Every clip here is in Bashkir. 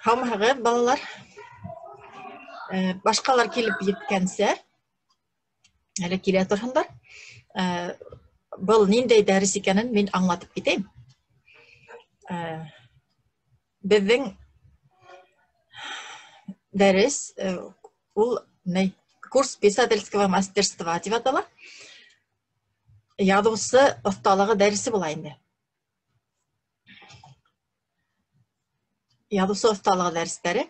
Һаумыһығыҙ, балалар. Башҡалар килеп еткәнсә, әле килә торһондар. Был ниндәй дәрес икәнен мин аңлатып китәйем. Беҙҙең дәрес ул ни, курс писательского мастерства тип атала. Яҙыусы оҫталығы дәресе була инде. Яҙыусы оҫталығы дәрестәре.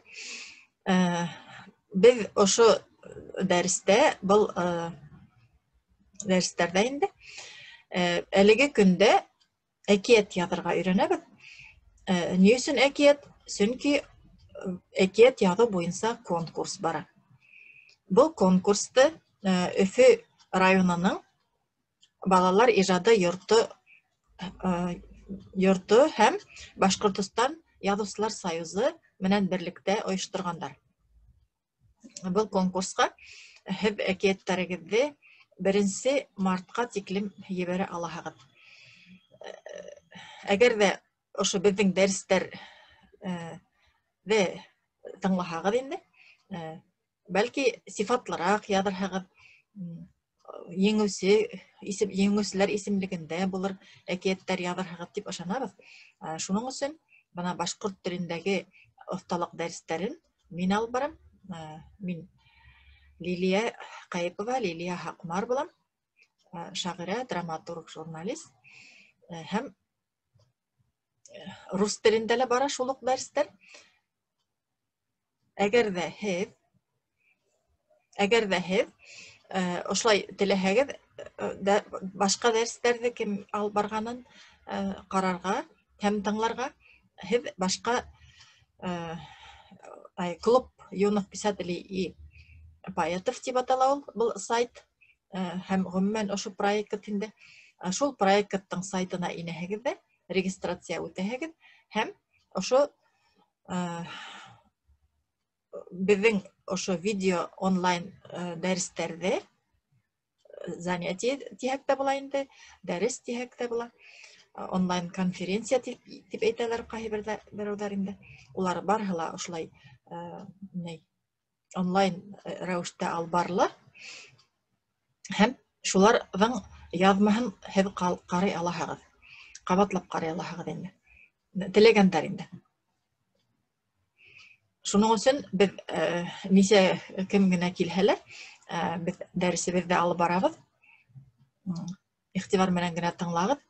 Беҙ ошо дәрестә, был дәрестәрҙә инде әлеге көндә әкиәт яҙырға өйрәнәбеҙ. Ни өсөн әкиәт? Сөнки әкиәт яҙыу буйынса конкурс бара. Был конкурсты Өфө районының балалар ижады йорто һәм Башҡортостан Яҙыусылар союзы менән берлектә ойошторғандар. Был конкурсҡа һеҙ әкиәттәрегеҙҙе 1 мартҡа тиклем ебәрә алаһығыҙ. Әгәр ҙә ошо беҙҙең дәрестәрҙе тыңлаһағыҙ инде, бәлки сифатлыраҡ яҙырһығыҙ, еңеүселәр исемлегендә булыр әкиәттәр яҙырһығыҙ тип ышанабыҙ. Шуның өсөн бына башҡорт телендәге оҫталыҡ дәрестәрен мин алып барам. Мин Лилия Ҡайыпова, Лилия Һаҡмар булам, шағирә, драматург, журналист. Һәм рус телендә лә бара шул уҡ дәрестәр. Әгәр ҙә һеҙ ошолай теләһәгеҙ, башҡа дәрестәрҙе кем алып барғанын ҡарарға һәм тыңларға, һеҙ башҡа клуб юных писателей и поэтов тип атала ул, был сайт, һәм ғөмүмән ошо проект инде. Шул проекттың сайтына инәһегеҙ ҙә, регистрация үтәһегеҙ һәм ошо беҙҙең ошо видео онлайн дәрестәрҙе, занятие тиһәк тә була инде, дәрес тиһәк тә була, онлайн конференция тип әйтәләр ҡайһы берәүҙәр инде. Улар барыһы ла ошолай онлайн рәүештә алып барыла һәм шуларҙың яҙмаһын һеҙ ҡарай алаһығыҙ, ҡабатлап ҡарай алаһығыҙ инде, теләгәндәр инде. Шуның өсөн беҙ нисә кем генә килһә лә, беҙ дәресебеҙҙе алып барабыҙ. Иғтибар менән генә тыңлағыҙ.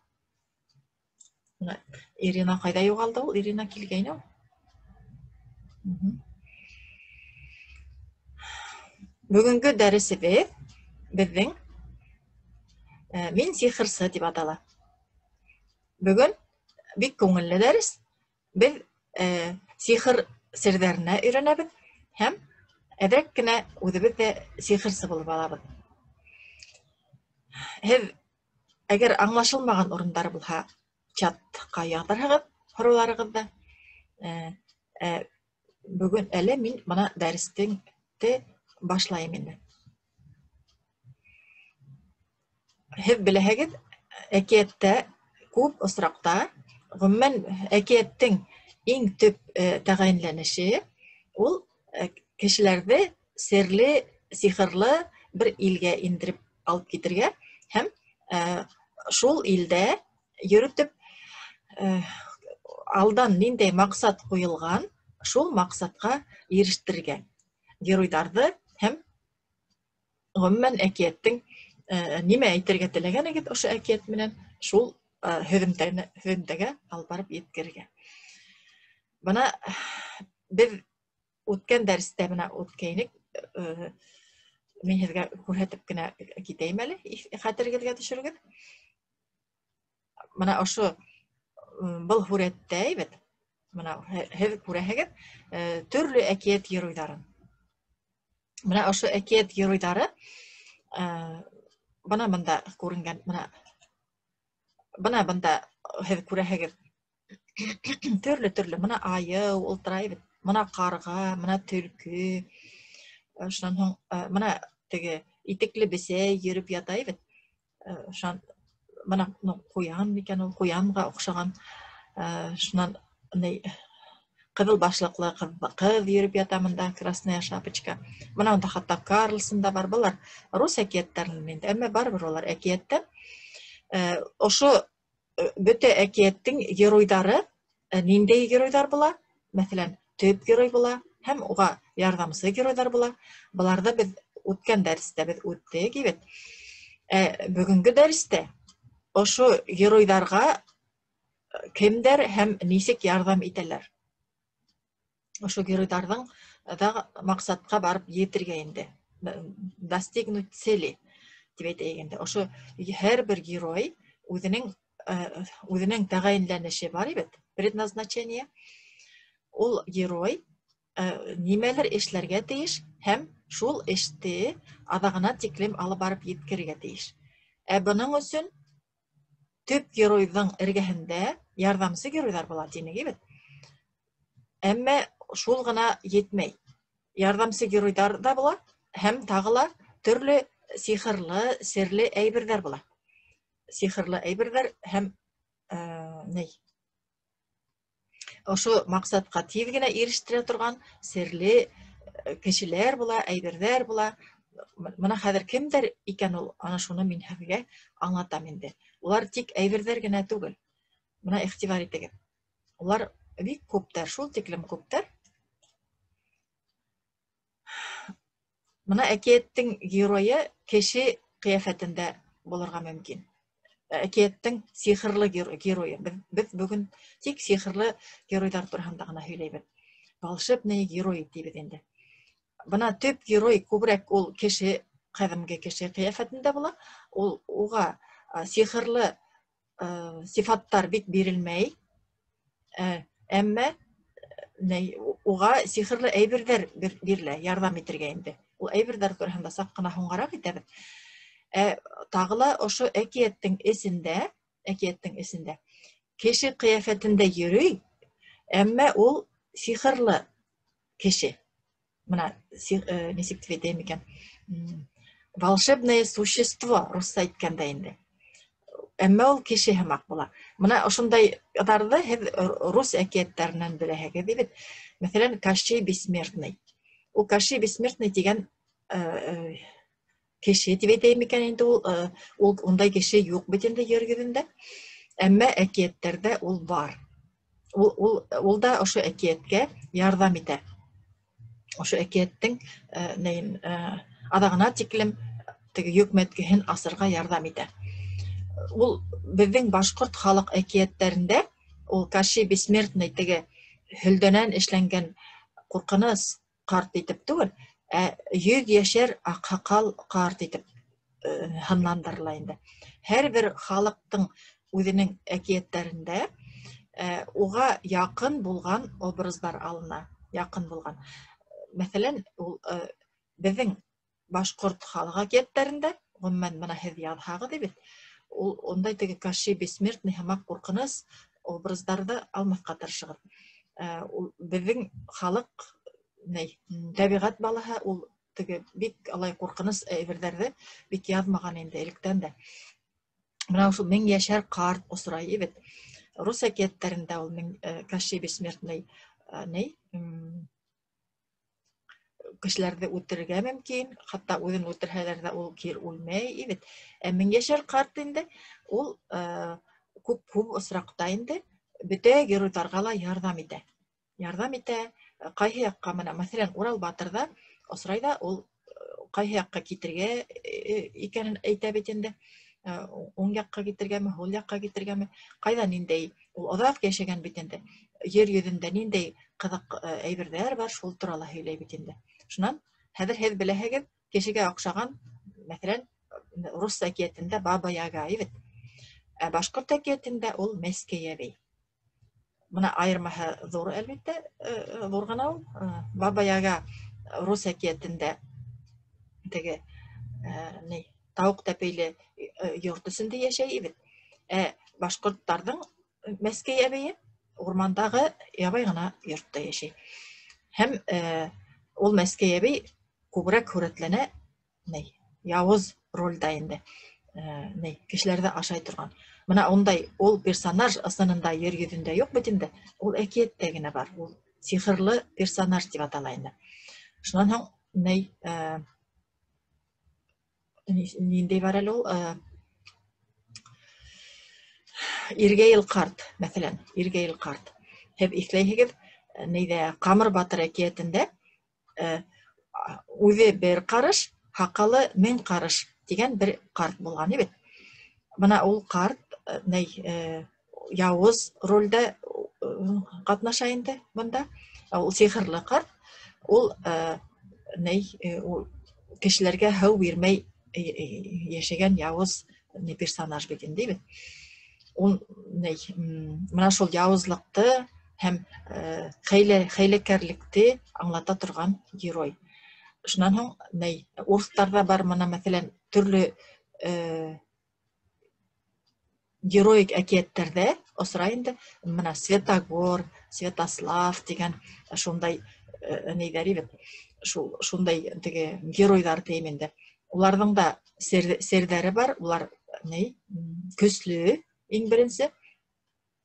Ирина ҡайҙа юғалды ул? Ирина килгәйне ул. Бөгөнгө дәресебеҙ беҙҙең Мин сихырсы тип атала. Бөгөн бик күңелле дәрес. Беҙ сихыр серҙәренә өйрәнәбеҙ һәм әҙерәк кенә үҙебеҙ ҙә сихырсы булып алабыҙ. Һеҙ әгәр аңлашылмаған урындар булһа, чатҡа яҙырһығыҙ һорауларығыҙҙы. Бөгөн әле мин бына дәресте башлайым инде. Һеҙ беләһегеҙ, әкиәттә күп осраҡта, ғөмүмән, әкиәттең иң төп тәғәйенләнеше ул кешеләрҙе серле, сихырлы бер илгә индереп алып китергә һәм шул илдә йөрөтөп, алдан ниндәй маҡсат ҡуйылған, шул маҡсатҡа ирештерергә геройҙарҙы һәм ғөмүмән әкиәттең нимә әйтергә теләгәнегеҙ ошо әкиәт менән шул һөҙөмтәгә алып барып еткерергә. Бына беҙ үткән дәрестә бына үткәйнек, мин һеҙгә күрһәтеп кенә китәйем әле, хәтерегеҙгә төшөрөгөҙ. Бына ошо был һүрәттә бит, бына һеҙ күрәһегеҙ, төрлө әкиәт геройҙарын. Бына ошо әкиәт геройҙары, бына бында күренгән, бына бында һеҙ күрәһегеҙ төрлө-төрлө, бына айыу ултыра бит, бына ҡарға, бына төлкө, шунан һуң, бына теге итекле бесәй йөрөп ята бит, шунан бына ҡуян микән ул, ҡуянға оҡшаған, шунан ни, Ҡыҙыл башлыҡлы ҡыҙ йөрөп ята мында, Красная Шапочка. Бына унда хатта Карлсон да бар. Былар рус әкиәттәренән инде, әммә барыбер улар әкиәттән. Ошо бөтә әкиәттең геройҙары ниндәй геройҙар була? Мәҫәлән, төп герой була һәм уға ярҙамсы геройҙар була. Быларҙы беҙ үткән дәрестә беҙ үттек бит. Бөгөнгө дәрестә ошо геройҙарға кемдәр һәм нисек ярҙам итәләр? Ошо геройҙарҙың да маҡсатҡа барып етергә инде. Достигнуть цели тип әйтәйек инде. Ошо һәр бер герой үҙенең тәғәйенләнеше бар бит, предназначение. Ул герой нимәлер эшләргә тейеш һәм шул эште аҙағына тиклем алып барып еткерергә тейеш. Ә бының өсөн төп геройҙың эргәһендә ярҙамсы геройҙар була тинек бит. Әммә шул ғына етмәй. Ярҙамсы геройҙар ҙа була һәм тағы ла төрлө сихырлы, серле әйберҙәр була. Сихырлы әйберҙәр һәм ней? Ошо маҡсатҡа тиҙ генә ирештерә торған серле кешеләр була, әйберҙәр була. Бына хәҙер кемдәр икән ул, ана шуны мин һеҙгә аңлатам инде. Улар тик әйберҙәр генә түгел. Бына иғтибар итегеҙ. Улар бик күптәр, шул тиклем күптәр. Бына әкиәттең геройы кеше ҡиәфәтендә булырға мөмкин. Әкиәттең сихырлы геройы. Беҙ бөгөн тик сихырлы геройҙар тураһында ғына һөйләйбеҙ. Волшебный герой тибеҙ инде. Бына төп герой күберәк ул кеше, ҡәҙимге кеше ҡиәфәтендә була. Ул уға сихырлы сифаттар бик бирелмәй. Әммә уға сихырлы әйберҙәр бирелә, ярҙам итергә инде. Ул әйберҙәр тураһында саҡ ҡына һуңғараҡ әйтәбеҙ. Тағы ла ошо әкиәттең эсендә кеше ҡиәфәтендә йөрөй, әммә ул сихырлы кеше. Бына нисек тип әйтәйем икән? Волшебное существо, русса әйткәндә инде. Әммә ул кеше һымаҡ була. Бына ошондайҙарҙы һеҙ рус әкиәттәренән беләһегеҙ бит. Мәҫәлән, Кощей Бессмертный. Ул Кощей Бессмертный тигән кеше тип әйтәйем икән инде, ул ундай кеше юҡ бит инде ер йөҙөндә. Әммә әкиәттәрҙә ул бар. Ул да ошо әкиәткә ярҙам итә. Ошо әкиәттең нейен аҙағына тиклем теге йөкмәткеһен асырға ярҙам итә. Ул беҙҙең башҡорт халыҡ әкиәттәрендә ул Кощей Бессмертный теге һөлдәнән эшләнгән ҡурҡыныс ҡарт итеп түгел, ә йөҙ йәшәр аҡһаҡал ҡарт итеп һынландырыла инде. Һәр бер халыҡтың үҙенең әкиәттәрендә уға яҡын булған образдар алына, яҡын булған. Мәҫәлән, ул беҙҙең башҡорт халыҡ әкиәттәрендә, ғөмүмән, бына һеҙ яҙһағыҙ бит, ул ундай теге Кощей Бессмертный һымаҡ ҡурҡыныс образдарҙы алмаҫҡа тырышығыҙ. Ул беҙҙең халыҡ тәбиғәт балаһы, ул теге бик алай ҡурҡыныс әйберҙәрҙе бик яҙмаған инде электән дә. Бына ошо мең йәшәр ҡарт осрай бит. Рус әкиәттәрендә ул Кощей Бессмертный кешеләрҙе үлтерергә мөмкин, хатта үҙен үлтерһәләр ҙә ул кир үлмәй бит. Ә мең йәшәр ҡарт инде ул күп осраҡта инде бөтә геройҙарға ла ярҙам итә. Ярҙам итә, ҡайһы яҡҡа, бына, мәҫәлән, Урал батырҙа осрай ҙа ул ҡайһы яҡҡа китергә икәнен әйтә бит инде. Уң яҡҡа китергәме, һул яҡҡа китергәме, ҡайҙа ниндәй, ул оҙаҡ йәшәгән бит инде. Ер йөҙөндә ниндәй ҡыҙыҡ әйберҙәр бар, шул турала һөйләй бит инде. Шунан хәҙер һеҙ беләһегеҙ, кешегә оҡшаған, мәҫәлән, рус әкиәтендә Баба Яга бит. Ә башҡорт әкиәтендә ул Мәскәй әбей. Бына айырмаһы ҙур, әлбиттә, ҙур ғына ул. Баба Яга рус әкиәтендә теге ни, тауыҡ тәпәйле йорт эсендә йәшәй бит. Ә башҡорттарҙың Мәскәй әбейе урмандағы ябай ғына йортта йәшәй. Һәм ул Мәскәй әбей күберәк һүрәтләнә, ни, яуыз ролдә инде. Ни, кешеләрҙе ашай торған. Бына ундай ул персонаж ысынында ер йөҙөндә юҡ бит инде. Ул әкиәттә генә бар. Ул сихырлы персонаж тип атала инде. Шунан һуң ни ниндәй бар әле ул? Иргәйел ҡарт, мәҫәлән, Иргәйел ҡарт. Һеҙ иҫләйһегеҙ, нейҙә Ҡамыр батыр әкиәтендә үҙе бер ҡарыш, һаҡалы 1000 ҡарыш тигән бер ҡарт булған бит. Бына ул ҡарт ни яуыз ролдә ҡатнаша инде бында. Ул сихырлы ҡарт. Ул ни кешеләргә һыу бирмәй йәшәгән яуыз ни персонаж бит инде бит. Ул ни мына шул яуызлыҡты һәм хәйләкәрлекте аңлата торған герой. Шунан һуң ни урыҫтарҙа бар мына мәҫәлән төрлө героик әкиәттәрҙә осрай инде. Мына Светогор, Святослав тигән шундай нейҙәр бит. Шул шундай теге геройҙар тейем инде. Уларҙың да серҙәре бар, улар ни көслө иң беренсе.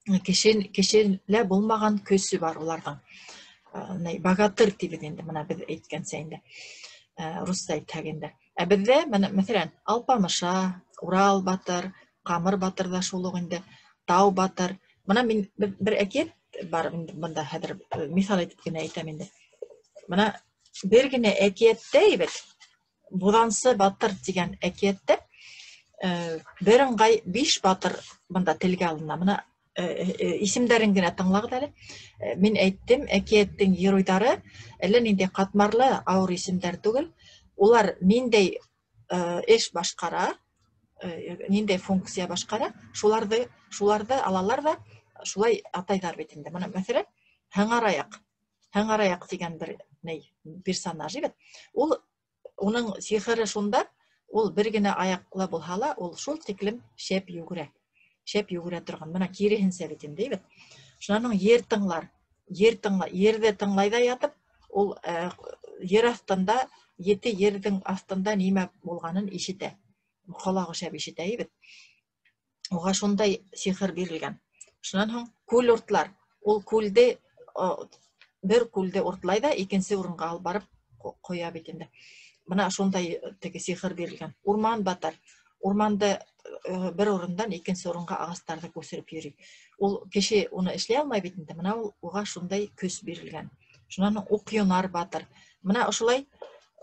Кешелә булмаған көсө бар уларҙың. Ни богатыр тибеҙ инде, мына беҙ әйткәнсә инде. Русса әйтһәк инде. Ә беҙҙә мына мәҫәлән Алпамыша, Урал батыр, Ҡамыр батыр ҙа шул уҡ инде, Тау батыр. Мына мин бер әкиәт бар инде бында хәҙер миҫал итеп кенә әйтәм инде. Мына бер генә әкиәттә бит Буҙансы батыр тигән әкиәттә бер ыңғай 5 батыр бында телгә алына. Мына исемдәрен генә тыңлағыҙ әле. Мин әйттем, әкиәттең геройҙары әллә ниндәй ҡатмарлы ауыр исемдәр түгел. Улар ниндәй эш башҡара, ниндәй функция башҡара, шуларҙы алалар ҙа шулай атайҙар бит инде. Мына мәҫәлән, Һыңараяҡ. Һыңараяҡ тигән бер ни персонаж бит. Ул уның сихыры шунда, ул бер генә аяҡлы булһа ла, ул шул тиклем шәп йүгерә. Шәп йүгерә торған. Мына киреһенсә бит инде, бит. Шунан һуң ер тыңлар. Ер тыңлай, ерҙе тыңлай ҙа ятып, ул ер аҫтында, ете ерҙең аҫтында нимә булғанын ишетә. Ҡолағы шәп ишетә бит. Уға шундай сихыр бирелгән. Шунан һуң күл уртлар. Ул күлде, бер күлде уртлай ҙа икенсе урынға алып барып ҡоя бит инде. Мына шундай теге сихыр бирелгән. Урман батыр. Урманды бер урындан икенсе урынға ағастарҙы күсереп йөрөй. Ул кеше уны эшләй алмай бит инде. Мына ул уға шундай көс бирелгән. Шунан һуң уҡ-йонар батыр. Мына ошолай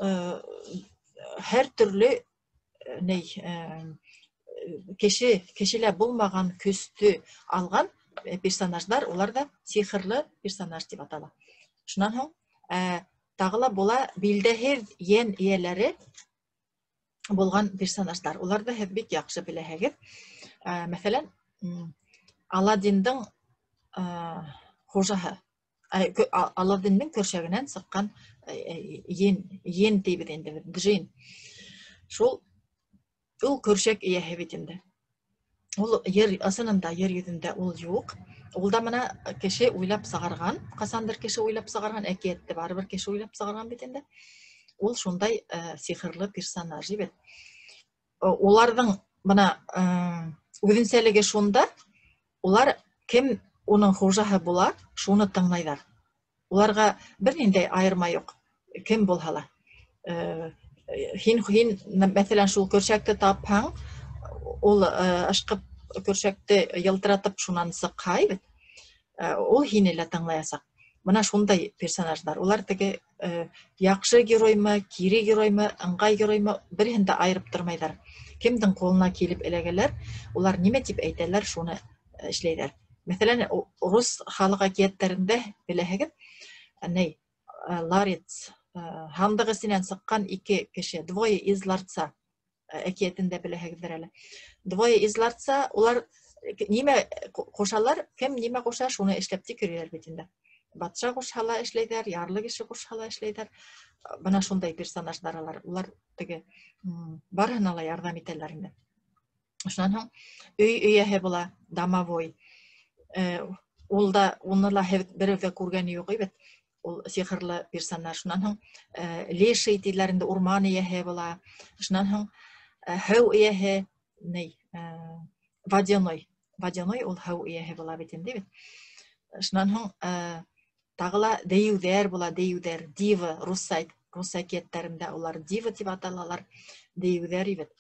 һәр төрлө ней кешелә булмаған көстө алған персонаждар, улар да сихырлы персонаж тип атала. Шунан һуң тағы ла була билдәһеҙ йән эйәләре булған персонаждар. Уларҙы һеҙ бик яҡшы беләһегеҙ. Мәҫәлән, Аладдиндың хужаһы, Аладдиндың көршәгенән сыҡҡан йен тибеҙ инде, джин. Шул ул көршәк эйәһе бит инде. Ул ер ысынында, ер йөҙөндә ул юҡ. Ул да мына кеше уйлап сығарған, ҡасандыр кеше уйлап сығарған, әкиәтте барыбер кеше уйлап сығарған бит инде. Ул шундай сихырлы персонаж бит. Уларҙың бына үҙенсәлеге шунда, улар кем уның хужаһы була, шуны тыңлайҙар. Уларға бер ниндәй айырма юҡ, кем булһа ла. Һин, мәҫәлән, шул көршәкте тапһаң, ул ышҡып көршәкте йылтыратып шунан сыҡһа бит, ул һине лә тыңлаясаҡ. Мына шундай персонаждар. Улар теге яҡшы героймы, кире героймы, ыңғай героймы, береһен дә айырып тормайҙар. Кемдең ҡулына килеп эләгәләр, улар нимә тип әйтәләр, шуны эшләйҙәр. Мәҫәлән, рус халыҡ әкиәттәрендә беләһегеҙ, ней, ларец, һандыҡ эсенән сыҡҡан ике кеше, двое из ларца әкиәтендә беләһегеҙҙер әле. Двое из ларца, улар нимә ҡушалар, кем нимә ҡуша, шуны эшләп тик йөрөйҙәр бит инде. Батша ҡушһа ла эшләйҙәр, ярлы кеше ҡушһа ла эшләйҙәр. Бына шундай персонаждар алар. Улар теге барыһына ла ярҙам итәләр инде. Шунан һуң өй эйәһе була, домовой. Ул да, уны ла берәү ҙә күргәне юҡ бит. Ул сихырлы персонаж. Шунан һуң леший тиләр инде, урман эйәһе була. Шунан һуң һыу эйәһе, ней водяной. Водяной ул һыу эйәһе була бит инде бит. Шунан һуң Тағы ла дейеүҙәр була, дейеүҙәр, дива, рус әкиәттәрендә улар дива тип аталалар, дейеүҙәр бит.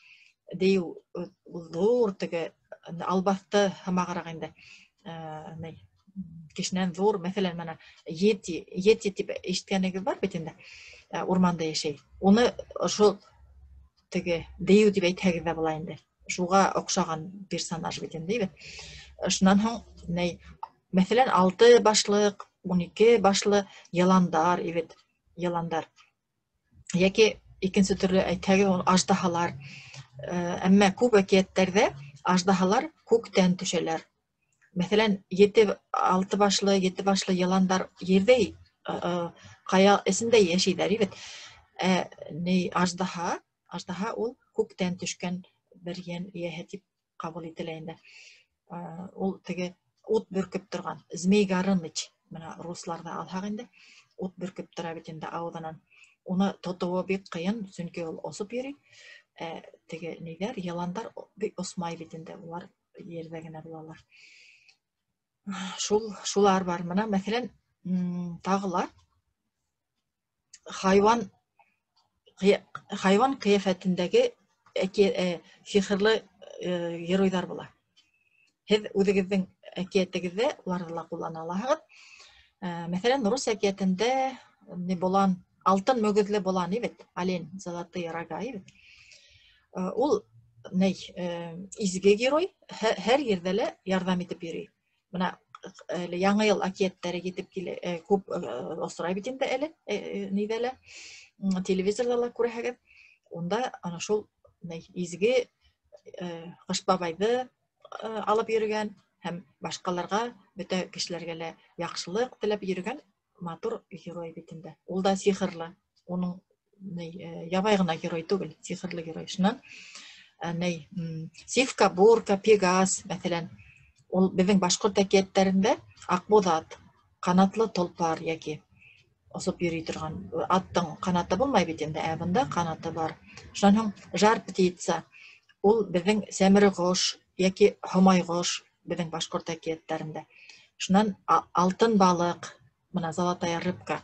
Дейеү ҙур теге албаҫты һымағыраҡ инде. Кешенән ҙур, мәҫәлән, мына йети, йети тип ишеткәнегеҙ бар бит инде. Урманда йәшәй. Уны ошо теге дейеү тип әйтһәгеҙ ҙә була инде. Шуға оҡшаған персонаж бит инде бит. Шунан һуң ни, мәҫәлән, 6 башлыҡ, 12 башлы йыландар бит, йыландар. Йәки икенсе төрлө әйтһәгеҙ, ул аждаһалар. Әммә күп әкиәттәрҙә аждаһалар күктән төшәләр. Мәҫәлән, 6 башлы, 7 башлы йыландар ерҙә, ҡая эсендә йәшәйҙәр бит. Ә ни, аждаһа ул күктән төшкән бер йән эйәһе тип ҡабул ителә инде. Ул теге ут бөркөп торған Змей Горыныч, мына русларҙа алһаҡ инде, ут бөркөп тора бит инде ауыҙынан. Уны тотоуы бик ҡыйын, сөнки ул осоп йөрөй. Ә теге ниҙәр, йыландар бик осмай бит инде, улар ерҙә генә булалар. Шулар бар. Мына мәҫәлән, тағы ла хайуан ҡиәфәтендәге сихырлы геройҙар була. Һеҙ үҙегеҙҙең әкиәтегеҙҙә уларҙы ла ҡуллана алаһығыҙ. Мәҫәлән, рус әкиәтендә ни болан, алтын мөгөҙлө болан бит, олень, золотые рога бит. Ул ни, изге герой, һәр ерҙә лә ярҙам итеп йөрөй. Мына әле Яңы йыл әкиәттәре етеп килә, күп осрай бит инде әле, ниҙә лә, телевизорҙа ла күрәһегеҙ. Унда ана шул изге Ҡыш бабайҙы алып йөрөгән һәм башҡаларға, бөтә кешеләргә лә яҡшылыҡ теләп йөрөгән матур герой бит инде. Ул да сихырлы. Уның ябай ғына герой түгел, сихырлы герой. Шунан Сивка, Бурка, Пегас, мәҫәлән, ул беҙҙең башҡорт әкиәттәрендә аҡбуҙат, ҡанатлы толпар йәки осоп йөрөй торған аттың ҡанаты булмай бит инде, ә бында ҡанаты бар. Шунан һуң жар птица, ул беҙҙең сәмреғош йәки һомайғош беҙҙең башҡорт әкиәттәрендә. Шунан алтын балыҡ, мына золотая рыбка,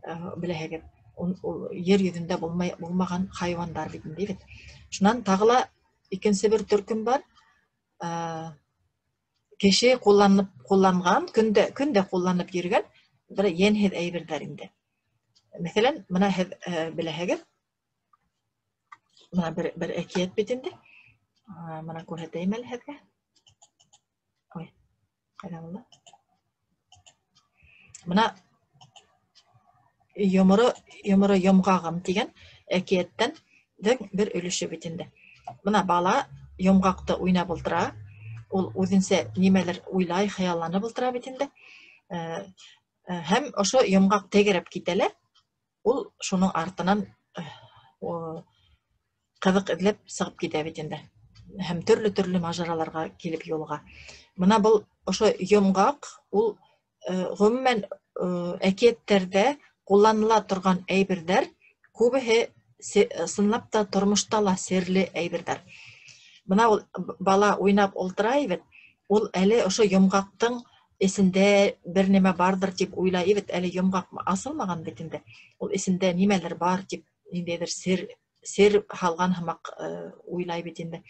беләһегеҙ, ул ер йөҙөндә булмаған хайуандар бит инде бит. Шунан тағы ла икенсе бер төркөм бар. Кеше ҡулланған, көндә ҡулланып йөрөгән бер йәнһеҙ әйберҙәр инде. Мәҫәлән, мына һеҙ беләһегеҙ, мына бер әкиәт бит инде. Мына күрһәтәйем әле һеҙгә. Ой, ҡайҙа булды? Мына йоморо йомғағым тигән әкиәттән бер өлөшө бит инде. Мына бала йомғаҡты уйнап ултыра, ул үҙенсә нимәлер уйлай, хыялланып ултыра бит инде. Һәм ошо йомғаҡ тәгәрәп китә лә, ул шуның артынан ҡыҙыҡ эҙләп сығып китә бит инде. Һәм төрлө-төрлө мажараларға килеп юлыға. Мына был ошо йомғаҡ, ул ғөмүмән әкиәттәрҙә ҡулланыла торған әйберҙәр күбеһе ысынлап та тормошта ла серле әйберҙәр. Бына ул бала уйнап ултыра бит, ул әле ошо йомғаҡтың эсендә бер нәмә барҙыр тип уйлай бит, әле йомғаҡ асылмаған бит инде. Ул эсендә нимәлер бар тип, ниндәйҙер сер һалған һымаҡ уйлай бит инде.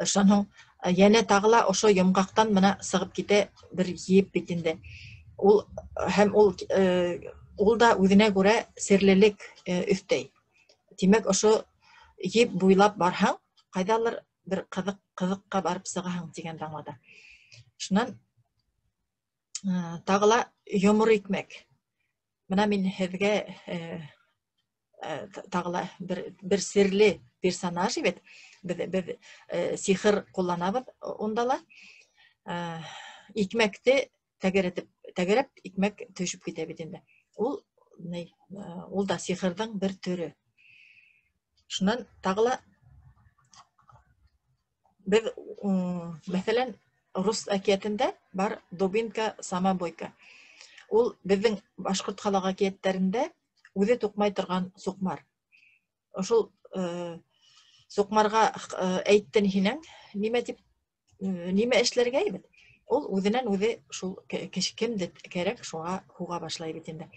Шунан һуң йәнә тағы ла ошо йомғаҡтан мына сығып китә бер еп бит инде. Ул һәм ул да үҙенә күрә серлелек өҫтәй. Тимәк, ошо еп буйлап барһаң, ҡайҙалыр бер ҡыҙыҡҡа барып сығаһың тигәнде аңлата. Шунан тағы ла йоморо икмәк. Мына мин һеҙгә тағы ла бер серле персонаж бит. Беҙ сихыр ҡулланабыҙ унда ла. Икмәкте тәгәрәп икмәк төшөп китә бит инде. Ул ул да сихырҙың бер төрө. Шунан тағы ла беҙ, мәҫәлән, рус әкиәтендә бар дубинка самобойка. Ул беҙҙең башҡорт халыҡ әкиәттәрендә үҙе туҡмай торған суҡмар. Ошол суҡмарға әйттен һинең, нимә тип, нимә эшләргә бит? Ул үҙенән үҙе шул кеше кемде кәрәк, шуға һуға башлай бит инде.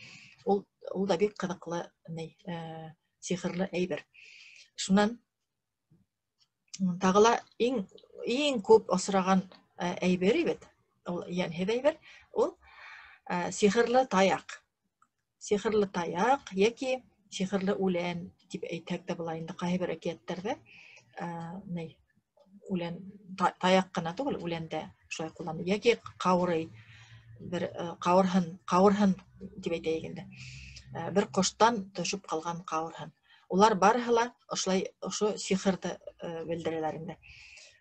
Ул да бик ҡыҙыҡлы ни, сихырлы әйбер. Шунан тағы ла иң күп осраған әйбер бит, ул йәнһеҙ әйбер, ул сихырлы таяҡ. Сихырлы таяҡ йәки сихырлы үлән тип әйтһәк тә була инде. Ҡайһы бер әкиәттәрҙә ни үлән, таяҡ ҡына түгел, үлән дә шулай ҡуллана. Йәки ҡаурый, бер ҡауырһын тип әйтәйек инде. Бер ҡоштан төшөп ҡалған ҡауырһын. Улар барыһы ла ошолай ошо сихырҙы белдерәләр инде.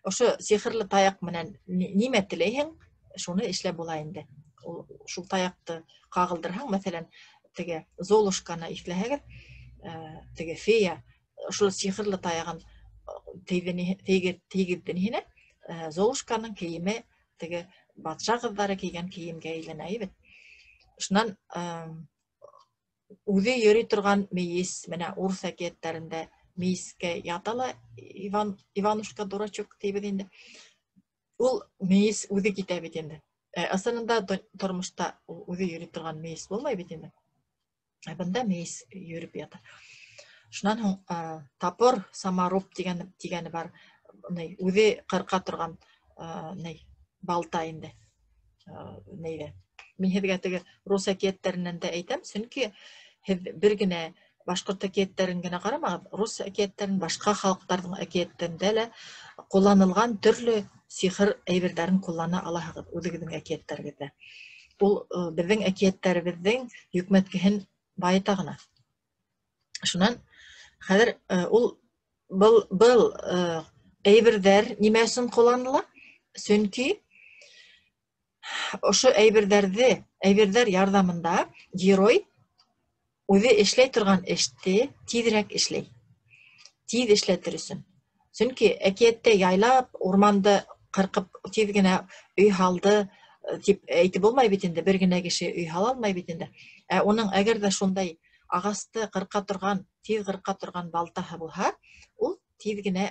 Ошо сихырлы таяҡ менән нимә теләйһең, шуны эшләп була инде. Ул шул таяҡты ҡағылдырһаң, мәҫәлән, теге Золушканы иҫләһәгеҙ, теге фея шул сихырлы таяғын тейгеҙҙе һине, Золушканың кейеме теге батша ҡыҙҙары кейгән кейемгә әйләнә бит. Шунан үҙе йөрөй торған мейес, менә урыҫ әкиәттәрендә мейескә ята ла Иванушка дурачок тейбеҙ инде. Ул мейес үҙе китә бит инде. Ысынында тормошта ул үҙе йөрөй торған мейес булмай бит инде. Ә бында мейес йөрөп ята. Шунан һуң топор саморуб тигәне бар. Ни, үҙе ҡырҡа торған ни, балта инде. Нейҙә. Мин һеҙгә теге рус әкиәттәренән дә әйтәм, сөнки һеҙ бер генә башҡорт әкиәттәрен генә ҡарамағыҙ, рус әкиәттәрен, башҡа халыҡтарҙың әкиәттәрендә лә ҡулланылған төрлө сихыр әйберҙәрен ҡуллана алаһығыҙ үҙегеҙҙең әкиәттәрегеҙҙә. Ул беҙҙең әкиәттәребеҙҙең йөкмәткеһен байыта ғына. Шунан хәҙер ул был әйберҙәр нимә өсөн ҡулланыла? Сөнки ошо әйберҙәр ярҙамында герой үҙе эшләй торған эште тиҙерәк эшләй. Тиҙ эшләтер өсөн. Сөнки әкиәттә яйлап урманды ҡырҡып тиҙ генә өй һалды тип әйтеп булмай бит инде, бер генә кеше өй һала алмай бит инде. Ә уның әгәр ҙә шундай ағасты ҡырҡа торған, тиҙ ҡырҡа торған балтаһы булһа, ул тиҙ генә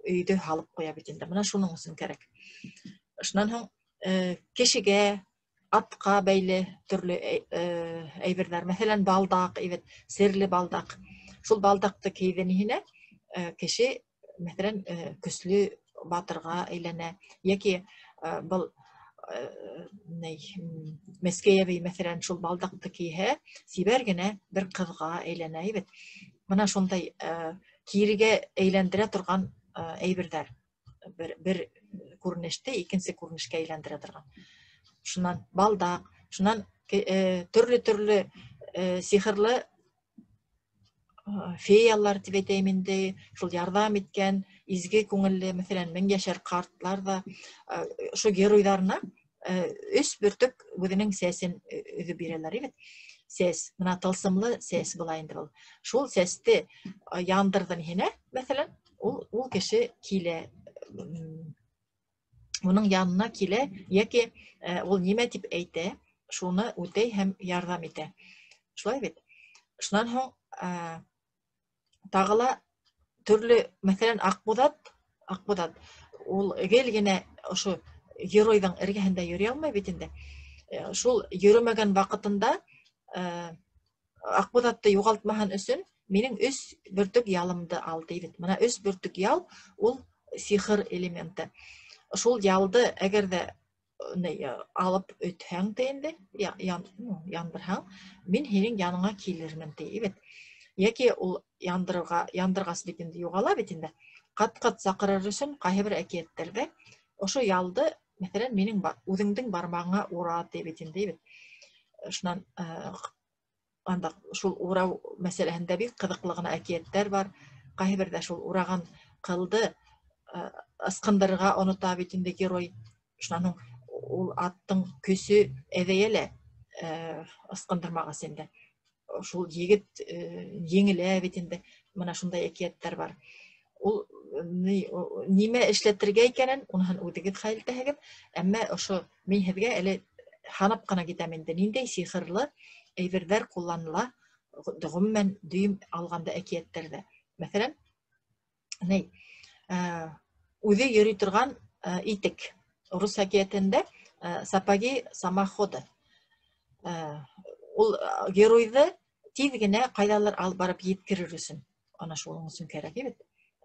өйҙө һалып ҡуя бит инде. Бына шуның өсөн кәрәк. Шунан һуң кешегә, атҡа бәйле төрлө әйберҙәр. Мәҫәлән, балдаҡ, әйбәт, серле балдаҡ. Шул балдаҡты кейҙе ниһенә, кеше, мәҫәлән, көслө батырға әйләнә. Йәки был Мәскәй әбей, мәҫәлән, шул балдаҡты кейһә, сибәр генә бер ҡыҙға әйләнә, әйбәт. Бына шундай кирегә әйләндерә торған әйберҙәр. Бер күренеште икенсе күренешкә әйләндерә торған. Шунан балдаҡ, шунан төрлө-төрлө сихырлы феялар тип әйтәйем инде, шул ярҙам иткән изге күңелле, мәҫәлән, мең йәшәр ҡартлар ҙа ошо геройҙарына өс бөртөк үҙенең сәсен өҙөп бирәләр бит. Сәс, бына тылсымлы сәс була инде был. Шул сәсте яндырҙың һинә, мәҫәлән, ул кеше килә, уның янына килә, йәки ул нимә тип әйтә, шуны үтәй һәм ярҙам итә. Шулай бит. Шунан һуң тағы ла төрлө, мәҫәлән, Аҡбуҙат ул гел генә ошо геройҙың эргәһендә йөрөй алмай бит инде. Шул йөрөмәгән ваҡытында Аҡбуҙатты юғалтмаһын өсөн минең өс бөртөк ялымды ал ти бит. Бына өс бөртөк ял ул сихыр элементы. Шул ялды әгәр ҙә алып өтһәң тә инде, яндырһаң, мин һинең яныңа килермен ти бит. Йәки ул яндырғас бит инде юғала бит инде. Ҡат-ҡат саҡырыр өсөн ҡайһы бер әкиәттәрҙә ошо ялды, мәҫәлән, минең үҙеңдең бармағыңа ура ти бит инде бит. Шунан анда шул урау мәсьәләһендә бик ҡыҙыҡлы ғына әкиәттәр бар. Ҡайһы берҙә шул ураған ҡылды ысҡындырырға онота бит инде герой. Шунан һуң ул аттың көсө әҙәйә лә ысҡындырмағас инде. Шул егет еңелә бит инде. Бына шундай әкиәттәр бар. Ул нимә эшләтергә икәнен уныһын үҙегеҙ хәл итәһегеҙ. Әммә ошо мин һеҙгә әле һанап ҡына китәм инде. Ниндәй сихырлы әйберҙәр ҡулланыла ғөмүмән дөйөм алғанда әкиәттәрҙә. Мәҫәлән, үҙе йөрөй торған итек. Рус әкиәтендә Сапоги самоходы. Ул геройҙы тиҙ генә ҡайҙалыр алып барып еткерер өсөн. Ана шуның өсөн кәрәк бит.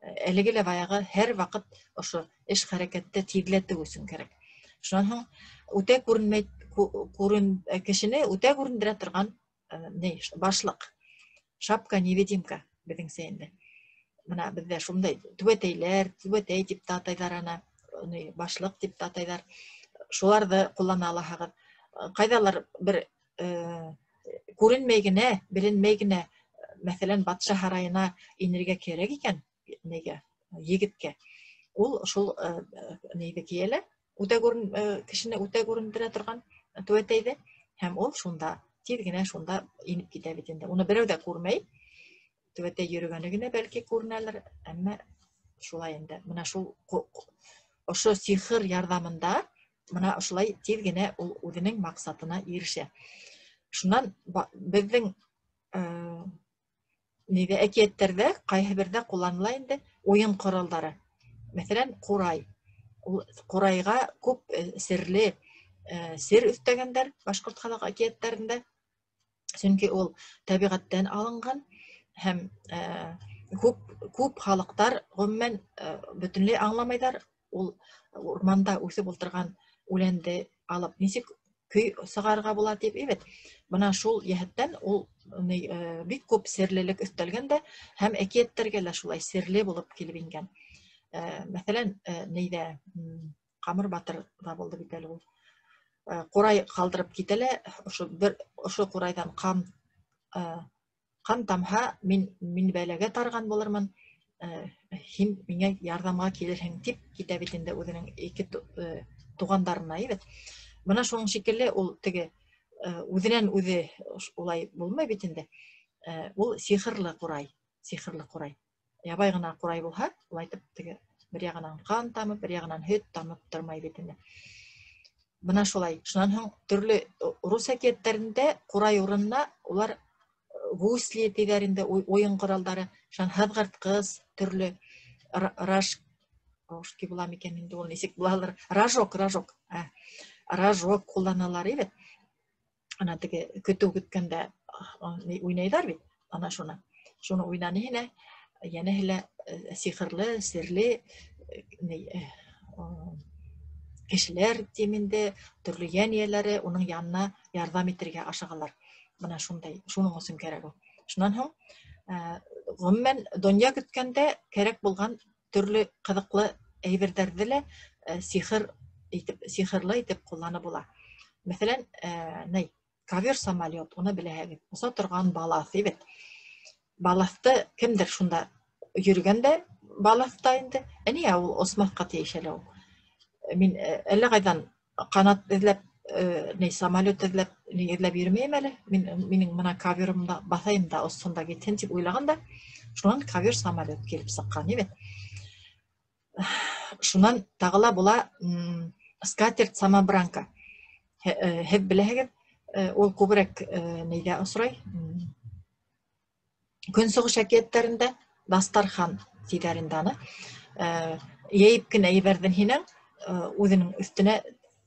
Әлеге лә баяғы һәр ваҡыт ошо эш хәрәкәтте тиҙләтеү өсөн кәрәк. Шунан һуң үтә күренмәй кешене үтә күрендерә торған башлыҡ. Шапка невидимка беҙҙеңсә инде. Бына беҙҙә шундай түбәтәйләр, түбәтәй тип тә атайҙар ана, башлыҡ тип тә атайҙар. Шуларҙы ҡуллана алаһығыҙ. Ҡайҙалыр бер күренмәй генә, беленмәй генә, мәҫәлән, батша һарайына инергә кәрәк икән, нейгә, егеткә. Ул шул нейҙе кейә лә, үтә кешене үтә күрендерә торған түбәтәйҙе, һәм ул шунда тиҙ генә шунда инеп китә бит инде. Уны берәү ҙә күрмәй, түбәтәй йөрөгәне генә бәлки күренәлер, әммә шулай инде. Бына шул ошо сихыр ярҙамында бына ошолай тиҙ генә ул үҙенең маҡсатына ирешә. Шунан беҙҙең ниҙә әкиәттәрҙә ҡайһы берҙә ҡулланыла инде уйын ҡоралдары. Мәҫәлән, ҡурай. Ул ҡурайға күп серле сер өҫтәгәндәр башҡорт халыҡ әкиәттәрендә. Сөнки ул тәбиғәттән алынған һәм күп халыҡтар ғөмүмән бөтөнләй аңламайҙар. Ул урманда үҫеп ултырған үләнде алып нисек көй сығарырға була тип, эбет. Бына шул йәһәттән ул бик күп серлелек өҫтәлгән дә һәм әкиәттәргә лә шулай серле булып килеп ингән. Мәҫәлән, нейҙә Ҡамыр батырҙа булды бит әле ул. Ҡурай ҡалдырып китә лә, ошо ҡурайҙан ҡан тамһа, мин бәләгә тарған булырмын, һин миңә ярҙамға килерһең тип китә бит инде үҙенең ике туғандарына, эбет. Бына шуның шикелле ул теге үҙенән үҙе улай булмай бит инде. Ул сихырлы ҡурай, сихырлы ҡурай. Ябай ғына ҡурай булһа, улай итеп теге бер яғынан ҡан тамып, бер яғынан һөт тамып тормай бит инде. Бына шулай. Шунан һуң төрлө рус әкиәттәрендә ҡурай урынына улар гусли тиҙәр инде, уйын ҡоралдары, шунан һыҙғыртҡыс, төрлө рожки була микән инде ул, нисек булалыр? Рожок, рожок. Рожок ҡулланалар бит. Ана теге көтөү көткәндә уйнайҙар бит, ана шуны. Шуны уйнаны һинә, йәнәһе лә сихырлы, серле кешеләр тим инде, төрлө йән эйәләре уның янына ярҙам итергә ашығалар. Бына шундай, шуның өсөн кәрәк ул. Шунан һуң, ғөмүмән, донъя көткәндә кәрәк булған төрлө ҡыҙыҡлы әйберҙәрҙе лә сихыр итеп, сихырлы итеп ҡулланып була. Мәҫәлән, ней, ковер самолет, уны беләһегеҙ, оса торған балаҫ бит. Балаҫты кемдер шунда йөрөгән дә балаҫта инде. Ә ниңә ул осмаҫҡа тейеш әле ул? Мин әллә ҡайҙан ҡанат эҙләп, ней, самолет эҙләп, ни эҙләп йөрөмәйем әле. Минең бына коверымда баҫайым да осһон да китһен тип уйлаған да, шунан ковер самолет килеп сыҡҡан бит. Шунан тағы ла була, скатерть самобранка. Һеҙ беләһегеҙ, ул күберәк нейҙә осрай? Көнсығыш әкиәттәрендә дастархан тиҙәр инде аны. Йәйеп кенә ебәрҙең һинең, үҙенең өҫтөнә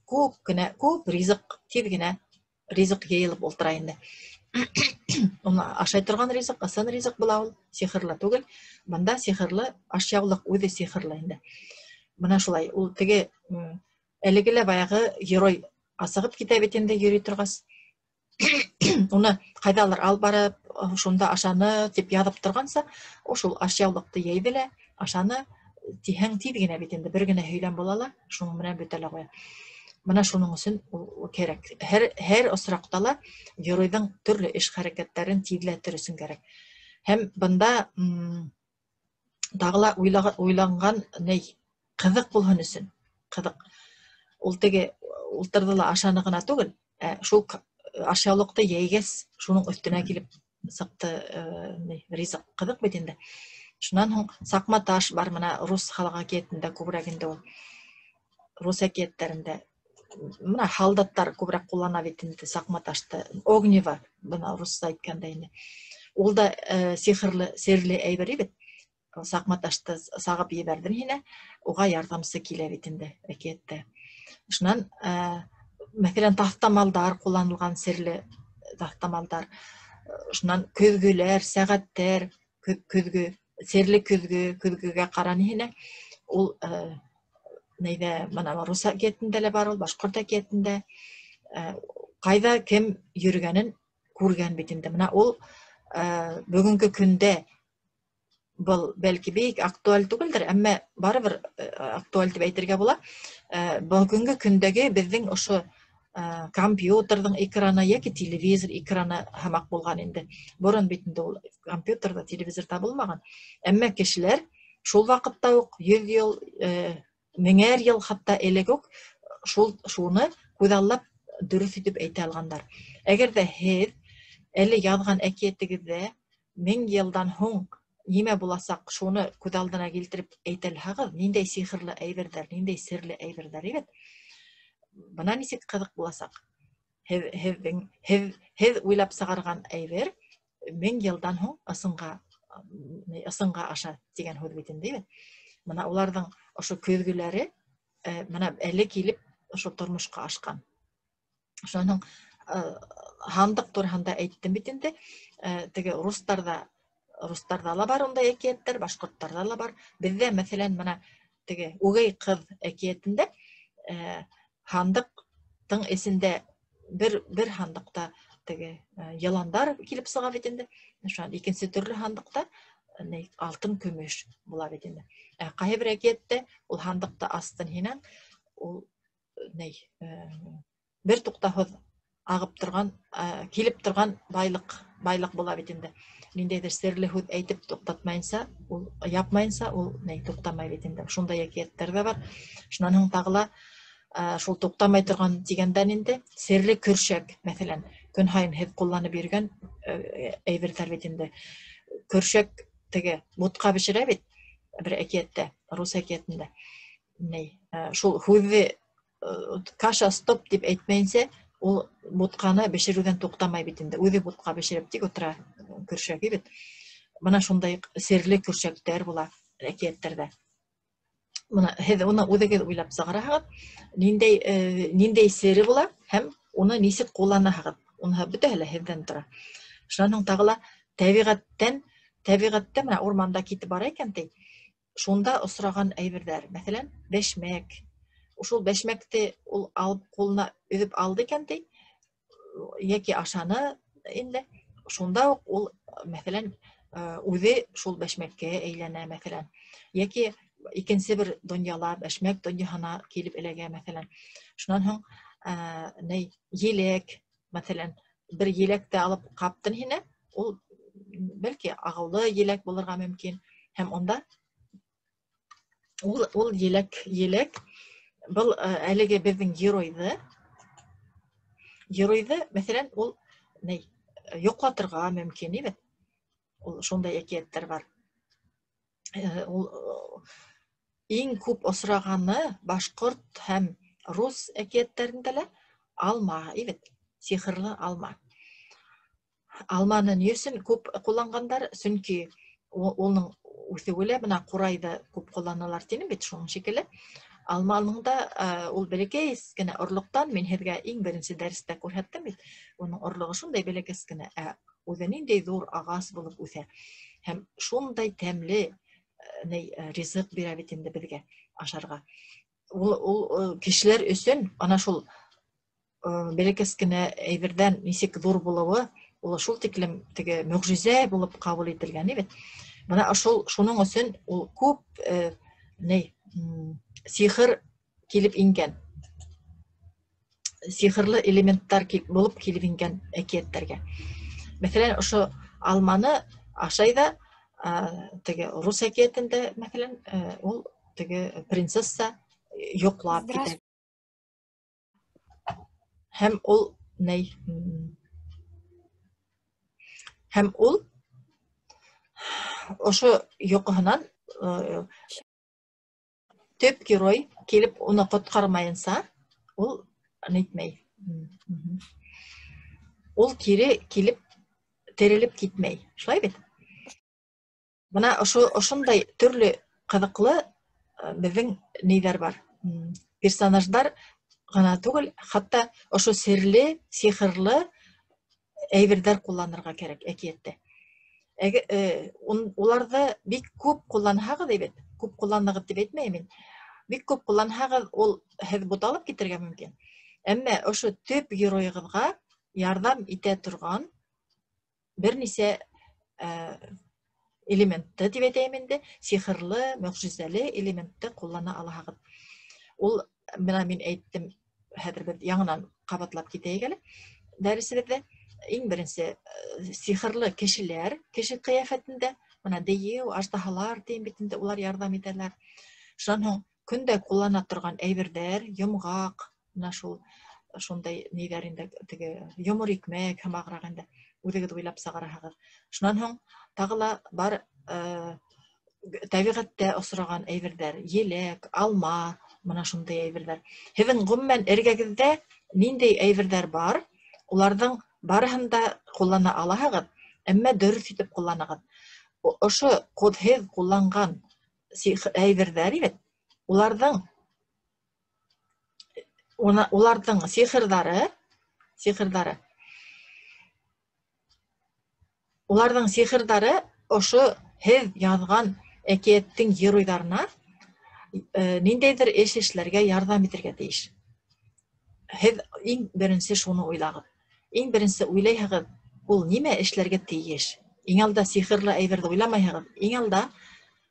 күп кенә, күп ризыҡ, тиҙ генә ризыҡ йыйылып ултыра инде. Уны ашай торған ризыҡ, ысын ризыҡ була ул, сихырлы түгел. Бында сихырлы ашъяулыҡ үҙе сихырлы инде. Бына шулай, ул теге, әлеге лә баяғы герой асығып китә бит инде йөрөй торғас. Уны ҡайҙалыр алып барып, шунда ашаны тип яҙып торғанса, ул шул ашъяулыҡты йәйҙе лә ашаны тиһәң тиҙ генә бит инде, бер генә һөйләм була ла, шуның менән бөтә лә ҡуя. Бына шуның өсөн ул кәрәк. Һәр осраҡта ла геройҙың төрлө эш хәрәкәттәрен тиҙләтер өсөн кәрәк. Һәм бында, тағы ла уйланған ней, ҡыҙыҡ булһын өсөн. Ҡыҙыҡ. Ул теге ултырҙы ла ашаны ғына түгел, ә шул ашъяулыҡты йәйгәс, шуның өҫтөнә килеп сыҡты, ней, ризыҡ. Ҡыҙыҡ бит инде. Шунан һуң саҡма таш бар, бына рус халыҡ әкиәтендә күберәк инде ул. Рус әкиәттәрендә бына һалдаттар күберәк ҡуллана бит инде саҡма ташты. Огнево, бына русса әйткәндә инде. Ул да сихырлы, серле әйбер бит. Саҡма ташты сағып ебәрҙең һинә, уға ярҙамсы килә бит инде әкиәттә. Шунан Мәҫәлән, таҫтамалдар ҡулланылған, серле таҫтамалдар. Шунан көҙгөләр, сәғәттәр, көҙгө, серле көҙгө, көҙгөгә ҡараны һине. Ул нейҙә, бына рус әкиәтендә лә бар ул, башҡорт әкиәтендә. Ҡайҙа кем йөрөгәнен күргән бит инде. Бына ул бөгөнгө көндә был бәлки бик актуаль түгелдер, әммә барыбер актуаль тип әйтергә була. Бөгөнгө көндәге беҙҙең ошо компьютерҙың экраны йәки телевизор экраны һымаҡ булған инде. Борон бит инде ул компьютер ҙа, телевизор ҙа булмаған. Әммә кешеләр шул ваҡытта уҡ 100 йыл, меңәр йыл хатта элек үк шул шуны күҙаллап дөрөҫ итеп әйтә алғандар. Әгәр ҙә һеҙ әле яҙған әкиәтегеҙҙә 1000 йылдан һуң нимә буласаҡ, шуны күҙ алдына килтереп әйтә алһағыҙ, ниндәй сихырлы әйберҙәр, ниндәй серле әйберҙәр бит. Бына нисек ҡыҙыҡ буласаҡ. Һеҙ һеҙҙең һеҙ һеҙ уйлап сығарған әйбер 1000 йылдан һуң ысынға аша тигән һүҙ бит инде бит. Бына уларҙың ошо көҙгөләре бына әле килеп ошо тормошҡа ашҡан. Шунан һуң һандыҡ тураһында әйттем бит инде. Теге рустарҙа ла бар ундай әкиәттәр, башҡорттарҙа ла бар. Беҙҙә, мәҫәлән, бына теге Үгәй ҡыҙ әкиәтендә һандыҡтың эсендә бер һандыҡта теге йыландар килеп сыға бит инде. Шунан икенсе төрлө һандыҡта алтын, көмөш була бит инде. Ә ҡайһы бер әкиәттә ул һандыҡты астын һинән, ул бер туҡтауһыҙ ағып торған, килеп торған байлыҡ була бит инде. Ниндәйҙер серле һүҙ әйтеп туҡтатмайынса, ул япмайынса, ул туҡтамай бит инде. Шундай әкиәттәр ҙә бар. Шунан һуң тағы ла шул туҡтамай торған тигәндән инде серле көршәк, мәҫәлән, көн һайын һеҙ ҡулланып йөрөгән әйберҙәр бит инде. Көршәк теге бутҡа бешерә бит бер әкиәттә, рус әкиәтендә. Шул һүҙҙе каша стоп тип әйтмәйенсә, ул бутҡаны бешереүҙән туҡтамай бит инде. Үҙе бутҡа бешереп тик ултыра көршәге бит. Бына шундай серле көршәктәр була әкиәттәрҙә. Бына һеҙ уны үҙегеҙ уйлап сығараһығыҙ, ниндәй сере була һәм уны нисек ҡулланаһығыҙ. Уныһы бөтәһе лә һеҙҙән тора. Шунан һуң тағы ла тәбиғәттә менә урманда китеп бара икән ти, шунда осраған әйберҙәр, мәҫәлән, бәшмәк. Ушул бәшмәкте ул алып ҡулына өҙөп алды икән ти, йәки ашаны инде, шунда уҡ ул, мәҫәлән, үҙе шул бәшмәккә әйләнә, мәҫәлән, йәки икенсе бер донъяла, бәшмәк донъяһына килеп эләгә, мәҫәлән. Шунан һуң еләк, мәҫәлән, бер еләкте алып ҡаптын һине, ул бәлки ағыулы еләк булырға мөмкин, һәм унда ул еләк был әлеге беҙҙең геройҙы, мәҫәлән, ул йоҡлатырға мөмкин, бит. Ул шундай әкиәттәр бар. Ул иң күп осрағаны башҡорт һәм рус әкиәттәрендә лә алма, бит, сихырлы алма. Алманы ни өсөн күп ҡулланғандар? Сөнки уның үҫеүе лә бына ҡурайҙы күп ҡулланалар тинем бит, шуның шикелле. Алманың да ул бәләкәй кенә орлоҡтан, мин һеҙгә иң беренсе дәрестә күрһәттем бит, уның орлоғо шундай бәләкәс кенә, ә үҙе ниндәй ҙур ағас булып үҫә. Һәм шундай тәмле ризыҡ бирә бит инде беҙгә ашарға. Ул кешеләр өсөн ана шул бәләкәс кенә әйберҙән нисек ҙур булыуы, ул шул тиклем теге мөғжизә булып ҡабул ителгән бит. Бына шул шуның өсөн ул күп сихыр килеп ингән. Сихырлы элементтар булып килеп ингән әкиәттәргә. Мәҫәлән, ошо алманы ашай да, теге рус әкиәтендә, мәҫәлән, ул теге принцесса йоҡлап китә. Һәм ул һәм ул ошо йоҡоһонан төп герой килеп уны ҡотҡармайынса, ул нитмәй. Ул кире килеп терелеп китмәй. Шулай бит? Бына ошондай төрлө ҡыҙыҡлы беҙҙең ниҙәр бар. Персонаждар Ғына түгел, хатта ошо серле, сихырлы әйберҙәр ҡулланырға кәрәк әкиәттә. Уларҙы бик күп ҡулланһағыҙ әйбәт, күп ҡулланығыҙ тип әйтмәйем мин. Бик күп ҡулланһағыҙ, ул һеҙ буталып китергә мөмкин. Әммә ошо төп геройығыҙға ярҙам итә торған бер нисә элементты тип әйтәйем инде, сихырлы, мөғжизәле элементты ҡуллана алаһығыҙ. Ул бына мин әйттем, хәҙер беҙ яңынан ҡабатлап китәйек әле дәресебеҙҙе. Иң беренсе сихырлы кешеләр, кеше ҡиәфәтендә, бына дейеү, аждаһалар тием бит инде, улар ярҙам итәләр. Шунан һуң көндә ҡуллана торған әйберҙәр, йомғаҡ, бына шул шундай ниҙәр инде, теге йомор икмәк һымағыраҡ инде, үҙегеҙ уйлап сығараһығыҙ. Шунан һуң тағы ла бар тәбиғәттә осраған әйберҙәр, еләк, алма, бына шундай әйберҙәр. Һеҙҙең ғөмүмән эргәгеҙҙә ниндәй әйберҙәр бар, уларҙың барыһын да ҡуллана алаһығыҙ, әммә дөрөҫ итеп ҡулланығыҙ. Ошо һеҙ ҡулланған әйберҙәр бит, уларҙың сихырҙары, уларҙың сихырҙары ошо һеҙ яҙған әкиәттең геройҙарына ниндәйҙер эш эшләргә ярҙам итергә тейеш. Һеҙ иң беренсе шуны уйлағыҙ. Иң беренсе уйлайһығыҙ, ул нимә эшләргә тейеш. Иң алда сихырлы әйберҙе уйламайһығыҙ. Иң алда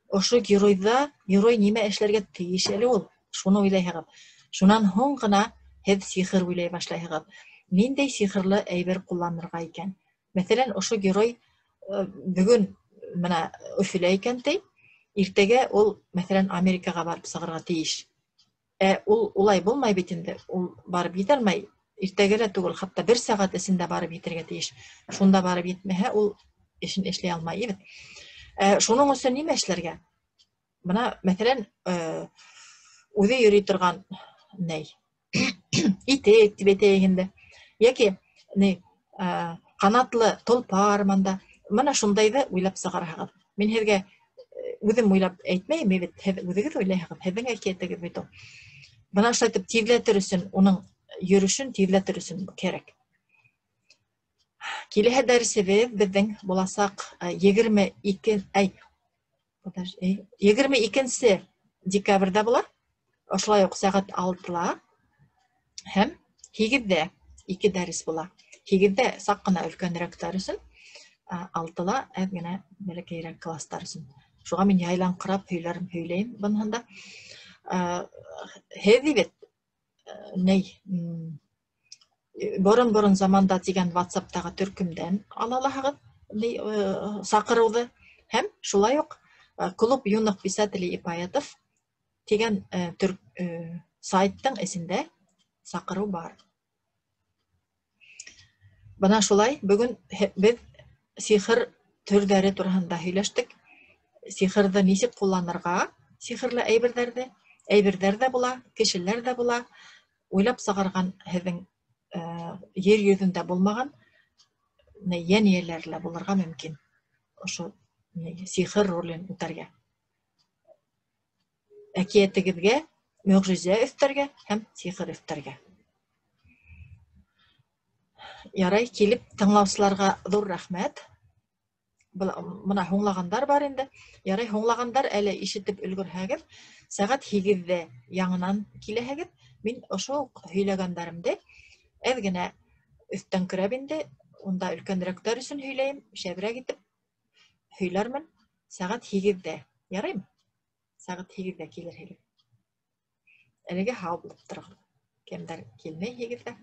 ошо герой нимә эшләргә тейеш әле ул, шуны уйлайһығыҙ. Шунан һуң ғына һеҙ сихыр уйлай башлайһығыҙ. Ниндәй сихырлы әйбер ҡулланырға икән? Мәҫәлән, ошо герой бөгөн бына Өфөлә икән ти, иртәгә ул, мәҫәлән, Америкаға барып сығырға тейеш. Ул улай булмай бит инде, ул барып етә алмай, иртәгә лә түгел, хатта бер сәғәт эсендә барып етергә тейеш. Шунда барып етмәһә, ул эшен эшләй алмай бит. Шуның өсөн нимә эшләргә? Бына, мәҫәлән, үҙе йөрөй торған ней? Итек тип әйтәйек инде. Йәки ни, ҡанатлы толпар мында. Бына шундайҙы уйлап сығарһағыҙ. Мин һеҙгә үҙем уйлап әйтмәйем бит, һеҙ үҙегеҙ уйлайһығыҙ, һеҙҙең әкиәтегеҙ бит ул. Бына шулай итеп тиҙләтер өсөн, уның йөрөшөн тиҙләтер өсөн кәрәк. Киләһе дәресебеҙ беҙҙең буласаҡ 22 декабрҙә була. Ошолай уҡ сәғәт 6-ла һәм 8-ҙә ике дәрес була. 8-ҙә саҡ ҡына өлкәнерәктәр өсөн, 6-ла әҙ генә бәләкәйерәк класстар өсөн. Шуға мин яйлаңҡырап һөйләрем, һөйләйем быныһында. Һеҙ бит, ней, борон-борон заманда тигән WhatsApp-тағы төркөмдән ала алаһығыҙ, ней, саҡырыуҙы, һәм шулай уҡ Клуб юных писателей и поэтов тигән сайттың эсендә саҡырыу бар. Бына шулай бөгөн беҙ сихыр төрҙәре тураһында һөйләштек. Сихырҙы нисек ҡулланырға, сихырлы әйберҙәрҙе, әйберҙәр ҙә була, кешеләр ҙә була, уйлап сығарған һеҙҙең ер йөҙөндә булмаған йән эйәләре лә булырға мөмкин. Ошо сихыр ролен үтәргә. Әкиәтегеҙгә мөғжизә өҫтәргә һәм сихыр өҫтәргә. Ярай, килеп тыңлаусыларға ҙур рәхмәт. Бына һуңлағандар бар инде. Ярай, һуңлағандар әле ишетеп өлгөрһәгеҙ, сәғәт 8-ҙә яңынан киләһегеҙ. Мин ошо уҡ һөйләгәндәремде әҙ генә өҫтән көрәп инде, унда өлкәнерәктәр өсөн һөйләйем, шәберәк итеп һөйләрмен. Сәғәт 8-ҙә. Яраймы? Сәғәт 8-ҙә килерһегеҙ. Әлегә һау булып тороғоҙ. Кемдәр килмәй 8-ҙә?